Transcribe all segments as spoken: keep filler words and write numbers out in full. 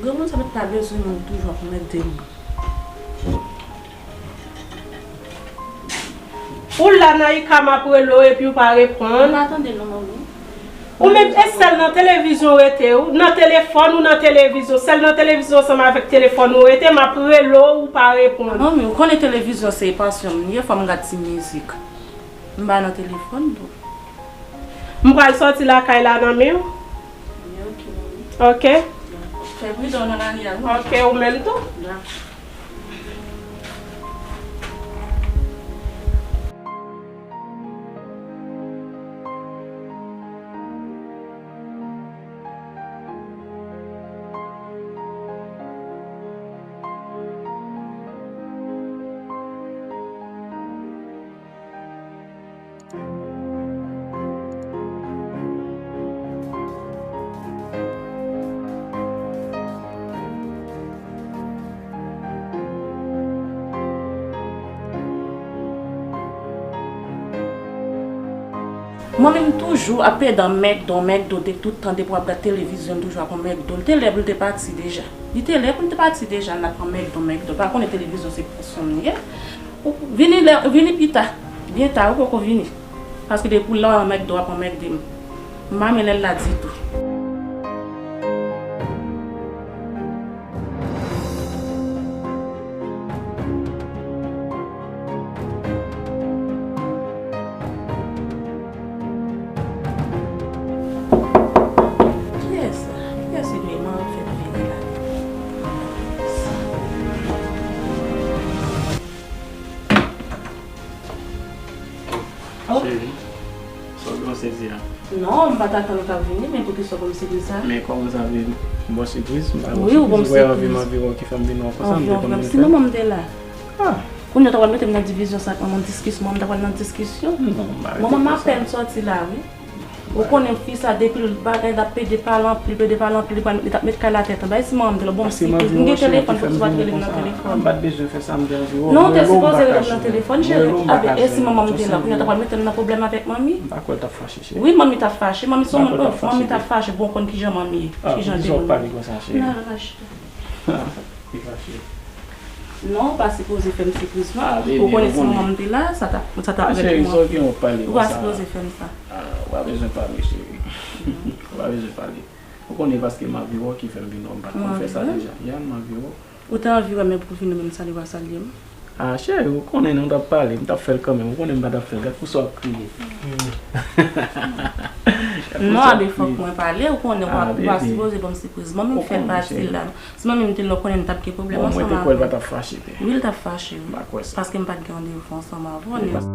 Yon moun sa mèt pa bezwen moun toujou ap anmède m. Ou la nan ika m ap rele w epi w pa reponn. Ou pa tande non, manmi. Ou menm e sèl nan televizyon w rete, ou nan telefòn ou nan televizyon, sèl nan televizyon ansanm avèk telefòn ou rete, m ap rele w, ou pa reponn. Manmi, ou konnen televizyon se pasyon m ye, fò m gad ti mizik. M pa nan telefòn tou. M pral sòti lakay la nan men w. Ok. Fè pridan nan lari a, wi. Ok, ou menm tou. Mwen menm toujou ap pede an McDo, McDo, de tout tan depi w ap gad televizyon, l toujou ap pran McDo. Li te lè pou l te pati deja. Li te lè pou l te pati deja, l ap pran McDo, McDo. Pa konnen televizyon se pasyon m li ye. Ou vini lè, vini pita. Byen ta, ou poko vini. Paske depi w la w nan McDo, w ap anmède m. M pa renmen lè l la ditou. Kiyès sa? Kiyès ki dwe man fè vini la? Oh. Cheri, sa w gen yon sezi a? Non, m pa t atann ou t ap vini, men poukisa w ban m sipriz sa? Men kòman sa vle bon sipriz? M pa gen bon sipriz. Ou wè anvi m anvi wè w ki fè m vin wè w konsa, m te konn vin fè. Si manman m te la. Ah. Kounye a w ta pral mete m nan divizyon sa ak manman m, diskisyon, manman m ta pral nan diskisyon. Non, m pa rete konsa. Manman m apèn sòti la, wi. Ou konnen fi sa, depi l bagay l ap pede pale anpil, pede pale anpil, li pral, li t ap met kay la tèt anba. E si manman m te la, bon, m sipriz. M gen telefòn, poukisa w pa t rele m nan telefòn? M pa t bezwen fè sa, m te anvi wè w. Non, ou te sipoze rele m nan telefòn, cheri. Abe, e si manman m te la, kounye a w ta pral mete m nan pwoblèm avèk manmi? M pa kwè l t ap fache, cheri. Wi, manmi t ap fache. Manmi se yon moun, manmi t ap fache, bon, ou konn kijan manmi ye, kijan de moun. Ah, poukisa w pale konsa, cheri? N al, n al chita. Li fache. Non, ou pa sipoze fè m sipriz non. Ah, baby, ou konnen si manman m te la, sa t ap, sa t ap rèd pou mwen. Ah, cheri, sa w gen w ap pale konsa? Ou pa sipoze fè m sa. Ah, ou pa bezwen pale, cheri. Ou pa bezwen pale. Ou konnen paske m anvi wè w ki fè m vin wè w, m pa t konn fè sa deja. Ya, m anvi wè w. Ou te anvi wè m, men pou w vin wè m, salye w pa salye m. Ah, cheri, ou konnen nou t ap pale, m t ap fè l kanmenm. Ou konnen m pa t ap fè l. Gad pou sa w ap kriye. Non, abe, fòk mwen pale. Ou konnen ou pa, ou pa sipoze ban m sipriz. Manmi m fè pati la. Si manmi m te la, ou konnen m t ap gen pwoblèm ansanm avè w. Bon, mwen te kwè l pa t ap fache, wi. Wi, l t ap fache, wi. M pa kwè sa. Paske m pa t gen randevou ansanm avè w.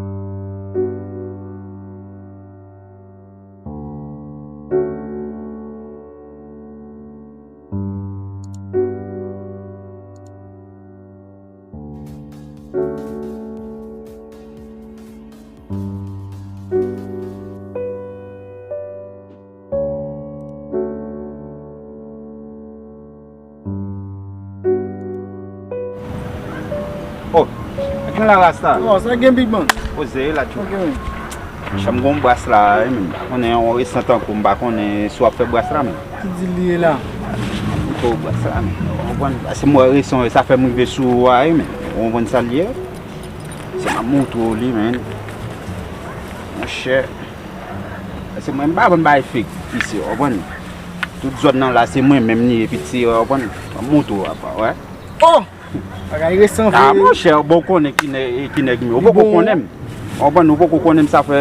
Oh, ak yon la rasta. Oh, sa gen Big Man. Poze la tchou. Ok, wi. Chanm gon bras la, wi, men m pa konnen yon resan tankou m pa konnen si w ap fè bras la, men. Ki di li ye la? Ko bras la, men. Ou konprann? Paske m wè resan sa fè m rive sou ou a, wi, men. Ou konprann sa l ye? Se m ap montre w li, men. Monchè. Paske mwen m pa konn bay fake isi, ou konprann? Tout zòn nan la, se mwen menm li ye, piti, ou konprann? M ap montre w apa, wè. Oh! Bagay resan vre. Ah, monchè, bon, ou konnen ki nè-, ki nèg m ye. Ou poko konnen m. Ou konprann, ou poko konnen m, sa fè,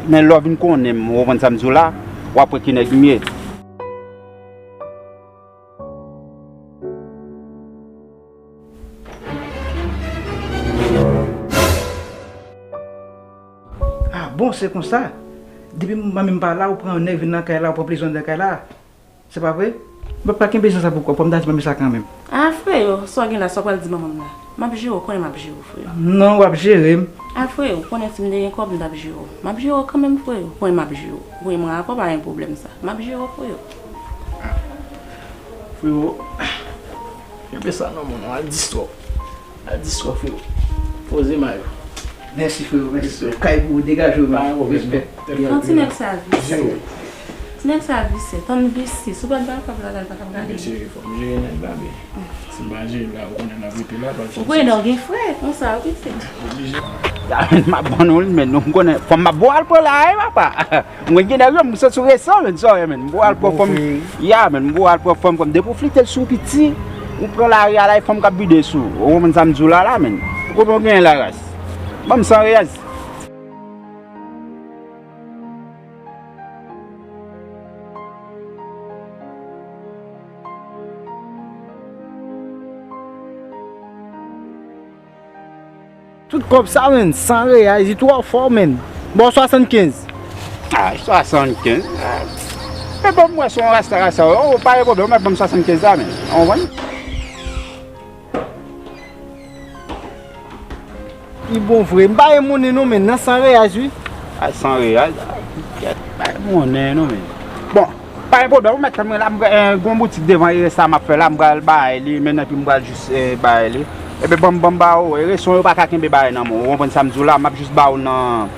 men lè w vin konnen m, ou konprann sa m di w la, w ap wè ki nèg m ye. Ah bon, se konsa? Depi manmi m pa la, ou pran nèg vin nan kay la, ou pran plezi nan kay la. Se pa vre? Papa, kenbe san sa pou kò, fò m ta di manmi sa kanmenm. Ah, freyo, sa w gen la, sa w pral di manman m la? M ap jere w, konnen m ap jere w, freyo. Non, w ap jere m. Ah, freyo, konnen si m te gen kòb, m t ap jere w. M ap jere w kanmenm, freyo, konnen m ap jere w. Ou konnen mwen ak ou pa gen pwoblèm sa. M ap jere w, freyo. Freyo, kenbe sa nan men w, al distwè w. Al distwè w, freyo. Poze mayo. Mèsi, freyo, mèsi, freyo. Kay pou ou, degaje w, men. Pa gen pwoblèm, non. Respè. Pran ti nèg sa, vi. Jere w. Nèg sa visye, tann visye. Si w pa t ba l kòb la, la, l pa t ap gade. Mesye, fò m jere nèg la, men si m pa jere l la, ou konnen l ap rete la, l pral fè yon sòti. Ou konnen w gen frè, konsa, wi, pitit. Oblije. Ya, men, m ap ban nou li, men, nou konnen, fò m ap bo al pran la, wi, papa. Mwen gen nèg yo, m sot sou resan, men, sa, men, m bo al pran fanm. Ya, men, m bo al pran fanm, kòm depi w flite l sou piti, ou pran lari a la, e fanm k ap bide sou ou. Ou konprann sa m di w la, la, men. Ou konprann w gen la, ras. Ban m san reyaz. Tout kòb sa, menn, san reyal, li twò fò, menn. Bon, swasannkenz. Ah, swasannkenz. Ah. E bon, mwen, se yon rasta, rasta. Oh, pa gen pwoblèm, ou mèt ban m swasannkenz la, menn. Ou konprann? Li bon vre. M pa gen monnen non, men nan san reyal, wi. A san reyal? Kèt, pa gen monnen non, men. Bon, pa gen pwoblèm, ou mèt tann mwen la, m gen yon boutik devan, e sa m ap fè la, m pral bay li, men epi m pral jis, eh, bay li. Epi ban m, ban m ba ou, e reson yo pa ka kenbe bagay nan men w, ou konprann sa m di w la, m ap jis ba ou nan,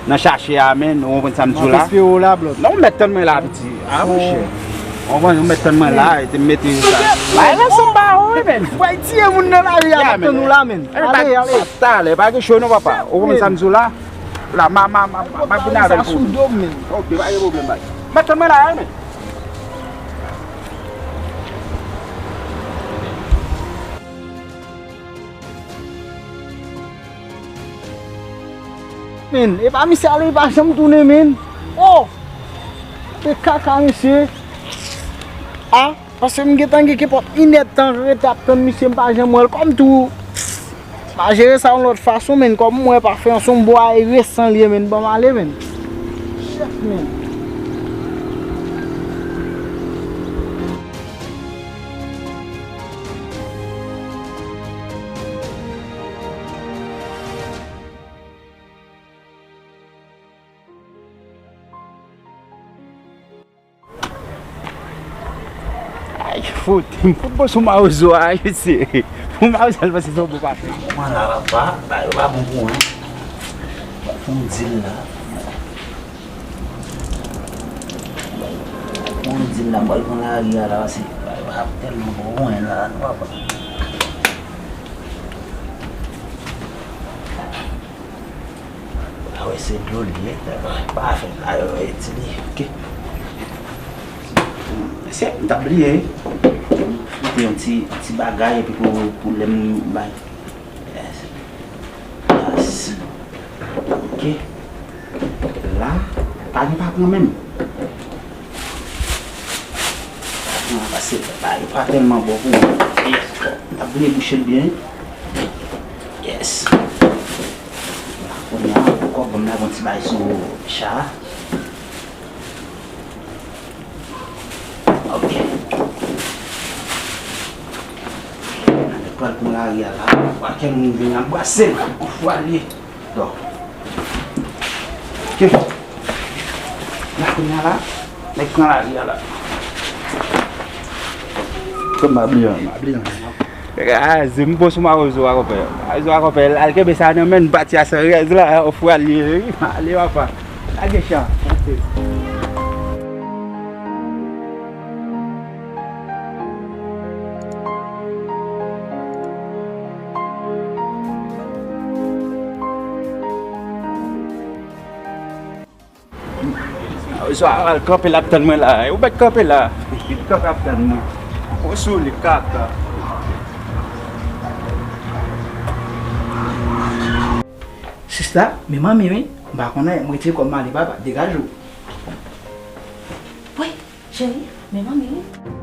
nan chache a, men, ou konprann sa m di w la. M ap espere w la, Blòd. Non, ou mèt tann mwen la, piti. Ah, monchè. Ou konprann, ou mèt tann mwen la, e te m mete sa. Bay reson ba ou, wi, men. Ou pral tiye moun nan lari a, m ap tann ou la, men. Ale, ale. Talè, pa gen cho non, papa. Ou konprann sa m di w la? La, ma, ma, ma, ma, ma vin avè l pou ou. Ok, pa gen pwoblèm, bay. Mèt tann mwen la, men. Men, e pa misye ale, li pa janm tounen, men. Oh! E kaka, mesye. Ah! Paske m gentan gen kenpòt inèdtan rete ap tann misye, m pa janm wè l kòm tou. M a jere sa yon lòt fason, men kòm m wè pa fè ansanm bwa e resan l ye, men ban m ale, men. Chèf, men. Ay, fout, m fout bon sou mawozo a, wi, mesye. Pou mawozo al pase se yon bon patron. Kòman la, papa? Bagay yo pa bon pou mwen. Fè yon dil la. Fè yon dil la, m pral pran lari a la, pase bagay yo pa tèlman bon pou mwen la, non, papa. Ah wi, se dlo li ye. Pa fè la, yo, e ti li. Ok. Se, m t ap bliye, wi. Mete yon ti, ti bagay epi pou, pou lè m bay. Yes. Yes. Ok. La, pa gen patron menm. Patron an pase, pa, yo pa tèlman bon pou mwen. Yes. M t ap bliye bouche l byen. Yes. Kounye a, ankò ban m lage yon ti bay sou cha a. Ok. Nèg pral pran lari a la. Wè kèl moun vini ap brase l. Anfwalye. Bon. Ok. La kounye a la, nèg pran lari a la. Kòm m pa bliye, m pa bliye. Ah, se m bon sou mawozo a, konpè. Mawozo a, konpè, al kenbe sa nan men n, pati a san rèz la, anfwalye, wi. Ale, papa. Lage chan. Swa al kanpe l ap tann mwen la. Ou mèt kanpe la. Vin kanpe ap tann mwen. Ou sou li, kaka. Sista, men manmi wi. M pa konnen, m retire kò m ale, papa, degaje w. Wi, cheri, men manmi wi.